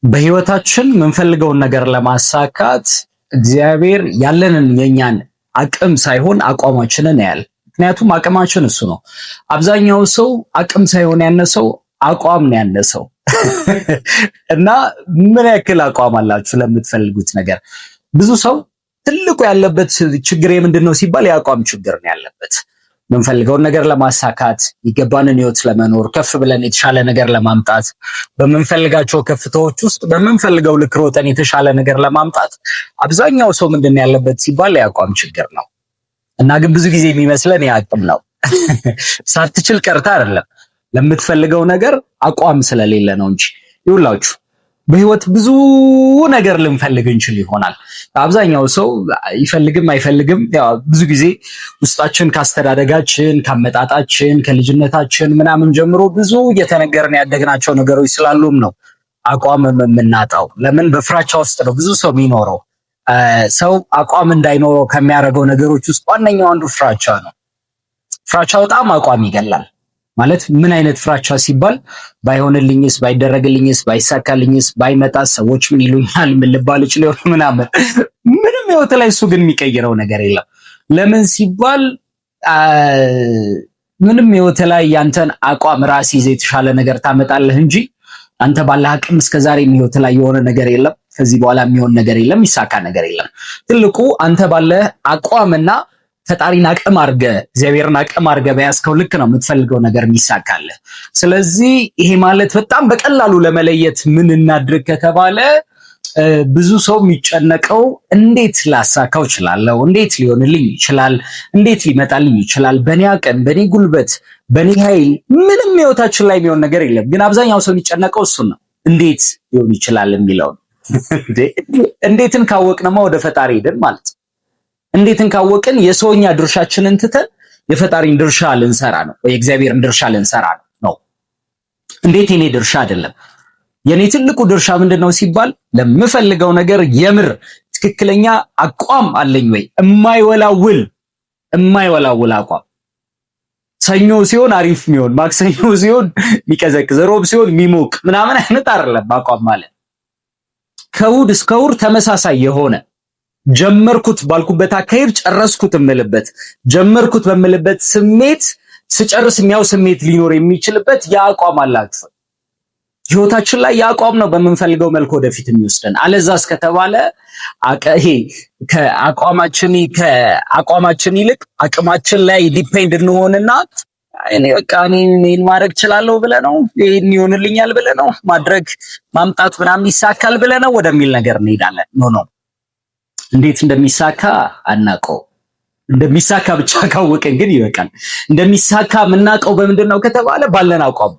በህይወታችን የምንፈልገውን ነገር ለማሳካት እግዚአብሔር ያለንን የኛን አቅም ሳይሆን አቋማችንን ያያል። ምክንያቱም አቅማችን እሱ ነው። አብዛኛው ሰው አቅም ሳይሆን ያነሰው አቋም ነው ያነሰው። እና ምን ያክል አቋም አላችሁ ለምትፈልጉት ነገር? ብዙ ሰው ትልቁ ያለበት ችግር የምንድን ነው ሲባል የአቋም ችግር ነው ያለበት። የምንፈልገውን ነገር ለማሳካት፣ ይገባንን ህይወት ለመኖር፣ ከፍ ብለን የተሻለ ነገር ለማምጣት፣ በምንፈልጋቸው ከፍታዎች ውስጥ በምንፈልገው ልክ ሮጠን የተሻለ ነገር ለማምጣት አብዛኛው ሰው ምንድን ነው ያለበት ሲባል የአቋም ችግር ነው። እና ግን ብዙ ጊዜ የሚመስለን የአቅም ነው። ሳትችል ቀርታ አይደለም፣ ለምትፈልገው ነገር አቋም ስለሌለ ነው እንጂ። ይውላችሁ በህይወት ብዙ ነገር ልንፈልግ እንችል ይሆናል። አብዛኛው ሰው ይፈልግም አይፈልግም፣ ያው ብዙ ጊዜ ውስጣችን ካስተዳደጋችን፣ ካመጣጣችን፣ ከልጅነታችን ምናምን ጀምሮ ብዙ እየተነገርን ያደግናቸው ነገሮች ስላሉም ነው አቋምም የምናጣው። ለምን በፍራቻ ውስጥ ነው ብዙ ሰው የሚኖረው። ሰው አቋም እንዳይኖረው ከሚያደርገው ነገሮች ውስጥ ዋነኛው አንዱ ፍራቻ ነው። ፍራቻ በጣም አቋም ይገላል። ማለት ምን አይነት ፍራቻ ሲባል ባይሆንልኝስ፣ ባይደረግልኝስ፣ ባይሳካልኝስ፣ ባይመጣስ፣ ሰዎች ምን ይሉኛል፣ ምን ልባል እችል ይሆን ምናምን። ምንም ህይወት ላይ እሱ ግን የሚቀይረው ነገር የለም። ለምን ሲባል ምንም ህይወት ላይ ያንተን አቋም ራስ ይዘህ የተሻለ ነገር ታመጣለህ እንጂ አንተ ባለህ አቅም እስከዛሬ ህይወት ላይ የሆነ ነገር የለም። ከዚህ በኋላ የሚሆን ነገር የለም፣ የሚሳካ ነገር የለም። ትልቁ አንተ ባለህ አቋምና ፈጣሪን አቅም አድርገህ፣ እግዚአብሔርን አቅም አድርገህ በያዝከው ልክ ነው የምትፈልገው ነገር የሚሳካልህ። ስለዚህ ይሄ ማለት በጣም በቀላሉ ለመለየት ምን እናድርግ ከተባለ ብዙ ሰው የሚጨነቀው እንዴት ላሳካው እችላለሁ፣ እንዴት ሊሆንልኝ ይችላል፣ እንዴት ሊመጣልኝ ይችላል፣ በእኔ አቅም፣ በእኔ ጉልበት፣ በእኔ ኃይል ምንም ህይወታችን ላይ የሚሆን ነገር የለም። ግን አብዛኛው ሰው የሚጨነቀው እሱን ነው፣ እንዴት ሊሆን ይችላል የሚለው። እንዴትን ካወቅንማ ወደ ፈጣሪ ሄደን ማለት ነው። እንዴትን ካወቅን የሰውኛ ድርሻችንን ትተን የፈጣሪን ድርሻ ልንሰራ ነው፣ ወይ የእግዚአብሔርን ድርሻ ልንሰራ ነው። እንዴት የኔ ድርሻ አይደለም። የኔ ትልቁ ድርሻ ምንድነው ሲባል ለምፈልገው ነገር የምር ትክክለኛ አቋም አለኝ ወይ? እማይወላውል እማይወላውል አቋም። ሰኞ ሲሆን አሪፍ የሚሆን፣ ማክሰኞ ሲሆን የሚቀዘቅዝ፣ ሮብ ሲሆን የሚሞቅ ምናምን አይነት አይደለም አቋም ማለት። ከእሑድ እስከ እሑድ ተመሳሳይ የሆነ፣ ጀመርኩት ባልኩበት አካሄድ ጨረስኩት የምልበት፣ ጀመርኩት በምልበት ስሜት ስጨርስ የሚያው ስሜት ሊኖር የሚችልበት የአቋም አላችሁ። ህይወታችን ላይ የአቋም ነው በምንፈልገው መልኩ ወደፊት የሚወስደን። አለዛ እስከተባለ ይሄ ከአቋማችን ይልቅ አቅማችን ላይ depend እንሆንና እኔ በቃ እኔ ይሄን ማድረግ እችላለሁ ብለህ ነው፣ ይሄን ይሆንልኛል ብለህ ነው፣ ማድረግ ማምጣት ምናምን ይሳካል ብለህ ነው ወደሚል ነገር እንሄዳለን። No, no፣ እንዴት እንደሚሳካ አናውቀው። እንደሚሳካ ብቻ ካወቅን ግን ይበቃል። እንደሚሳካ የምናውቀው በምንድን ነው ከተባለ ባለን አቋም፣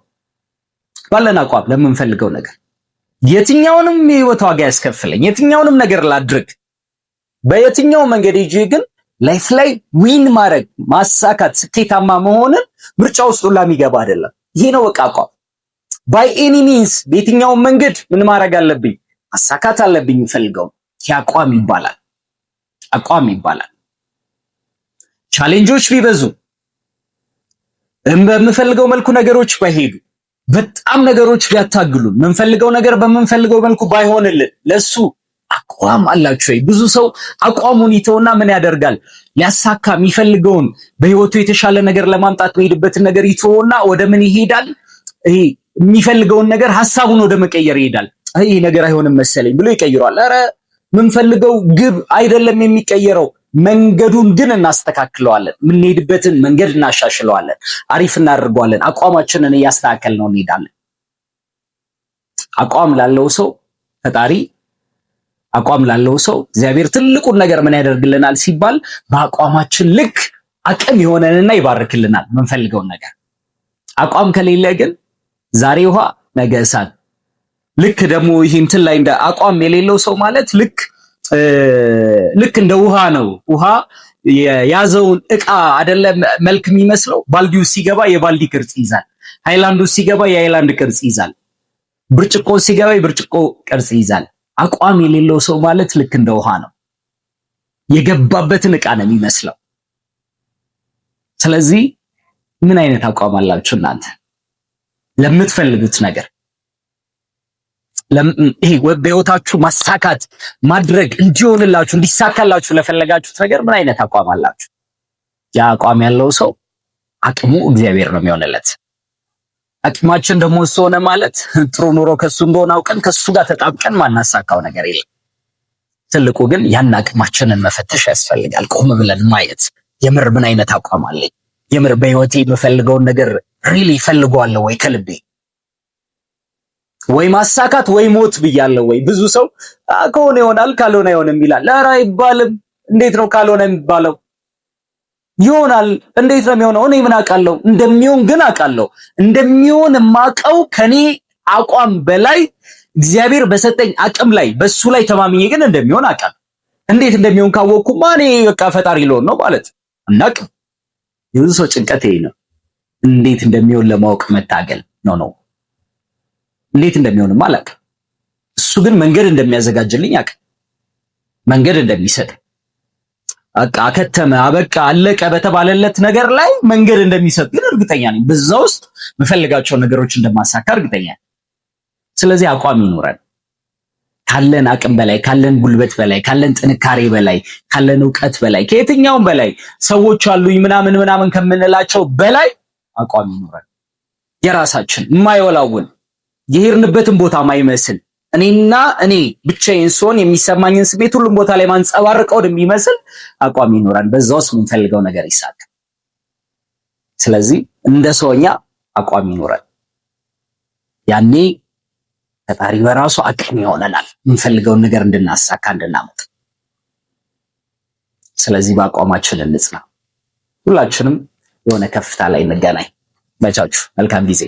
ባለን አቋም ለምንፈልገው ነገር የትኛውንም የህይወት ዋጋ ያስከፍለኝ፣ የትኛውንም ነገር ላድርግ፣ በየትኛው መንገድ ሄጄ ግን life ላይ win ማድረግ፣ ማሳካት፣ ስኬታማ መሆንን ምርጫ ውስጥ ሁላ የሚገባ አይደለም። ይሄ ነው በቃ አቋም። By any means በየትኛውም መንገድ ምን ማድረግ አለብኝ? ማሳካት አለብኝ የምፈልገው። ይሄ አቋም ይባላል። አቋም ይባላል። Challenge ኦች ቢበዙ፣ በምፈልገው መልኩ ነገሮች ባይሄዱ፣ በጣም ነገሮች ቢያታግሉን፣ የምንፈልገው ነገር በምንፈልገው መልኩ ባይሆንልን ለሱ አቋም አላችሁ ወይ? ብዙ ሰው አቋሙን ይተውና ምን ያደርጋል? ሊያሳካ የሚፈልገውን፣ በህይወቱ የተሻለ ነገር ለማምጣት የሚሄድበትን ነገር ይተውና ወደ ምን ይሄዳል? ይሄ የሚፈልገውን ነገር ሐሳቡን ወደ መቀየር ይሄዳል። ይሄ ነገር አይሆንም መሰለኝ ብሎ ይቀይረዋል። ኧረ የምንፈልገው ግብ አይደለም የሚቀየረው፣ መንገዱን ግን እናስተካክለዋለን። የምንሄድበትን መንገድ እናሻሽለዋለን፣ አሪፍ እናደርገዋለን። አቋማችንን እያስተካከልነው እንሄዳለን። አቋም ላለው ሰው ፈጣሪ፣ አቋም ላለው ሰው እግዚአብሔር ትልቁን ነገር ምን ያደርግልናል ሲባል በአቋማችን ልክ አቅም የሆነንና ይባርክልናል የምንፈልገውን ነገር። አቋም ከሌለ ግን ዛሬ ውሃ ነገ እሳት። ልክ ደግሞ ይሄ እንትን ላይ እንደ አቋም የሌለው ሰው ማለት ልክ እንደ ውሃ ነው። ውሃ የያዘውን እቃ አይደለም መልክ የሚመስለው። ባልዲው ሲገባ የባልዲ ቅርጽ ይይዛል። ሃይላንዱ ሲገባ የሃይላንድ ቅርጽ ይይዛል። ብርጭቆ ሲገባ የብርጭቆ ቅርጽ ይይዛል። አቋም የሌለው ሰው ማለት ልክ እንደ ውሃ ነው። የገባበትን እቃ ነው የሚመስለው። ስለዚህ ምን አይነት አቋም አላችሁ እናንተ ለምትፈልጉት ነገር? ይሄ በህይወታችሁ ማሳካት ማድረግ እንዲሆንላችሁ እንዲሳካላችሁ ለፈለጋችሁት ነገር ምን አይነት አቋም አላችሁ? ያ አቋም ያለው ሰው አቅሙ እግዚአብሔር ነው የሚሆንለት። አቅማችን ደግሞ እሱ ሆነ ማለት ጥሩ ኑሮ ከሱ እንደሆነ አውቀን ከሱ ጋር ተጣብቀን ማናሳካው ነገር የለም። ትልቁ ግን ያን አቅማችንን መፈተሽ ያስፈልጋል። ቆም ብለን ማየት፣ የምር ምን አይነት አቋም አለኝ? የምር በህይወቴ የምፈልገውን ነገር really እፈልገዋለሁ ወይ ከልቤ? ወይ ማሳካት ወይ ሞት ብያለሁ ወይ? ብዙ ሰው ከሆነ ይሆናል ካልሆነ አይሆንም ይላል። ኧረ አይባልም። እንዴት ነው ካልሆነ የሚባለው? ይሆናል። እንዴት ነው የሚሆነው? እኔ ምን አውቃለሁ? እንደሚሆን ግን አውቃለሁ። እንደሚሆን የማውቀው ከኔ አቋም በላይ እግዚአብሔር በሰጠኝ አቅም ላይ በሱ ላይ ተማምኜ ግን እንደሚሆን አውቃለሁ። እንዴት እንደሚሆን ካወቅኩማ እኔ በቃ ፈጣሪ ልሆን ነው ማለት አናውቅም። የብዙ ሰው ጭንቀት ይሄ ነው። እንዴት እንደሚሆን ለማወቅ መታገል ነው። እንዴት እንደሚሆንማ አላውቅም። እሱ ግን መንገድ እንደሚያዘጋጅልኝ አውቅ፣ መንገድ እንደሚሰጥ፣ በቃ አከተመ፣ አበቃ፣ አለቀ በተባለለት ነገር ላይ መንገድ እንደሚሰጥ ግን እርግጠኛ ነኝ። በዛ ውስጥ የምፈልጋቸውን ነገሮች እንደማሳካ እርግጠኛ ነኝ። ስለዚህ አቋም ይኑረን። ካለን አቅም በላይ፣ ካለን ጉልበት በላይ፣ ካለን ጥንካሬ በላይ፣ ካለን እውቀት በላይ፣ ከየትኛውም በላይ፣ ሰዎች አሉኝ ምናምን ምናምን ከምንላቸው በላይ አቋም ይኑረን። የራሳችን የማይወላውል፣ የሄድንበትን ቦታ ማይመስል፣ እኔና እኔ ብቻዬን ስሆን የሚሰማኝን ስሜት ሁሉም ቦታ ላይ ማንጸባርቀው የሚመስል አቋም ይኖራል። በዛ ውስጥ የምንፈልገው ነገር ይሳካል። ስለዚህ እንደ ሰውኛ አቋም ይኖራል። ያኔ ፈጣሪ በራሱ አቅም ይሆነናል የምንፈልገውን ነገር እንድናሳካ፣ እንድናመጣ። ስለዚህ በአቋማችን እንጽና። ሁላችንም የሆነ ከፍታ ላይ እንገናኝ። መቻችሁ። መልካም ጊዜ።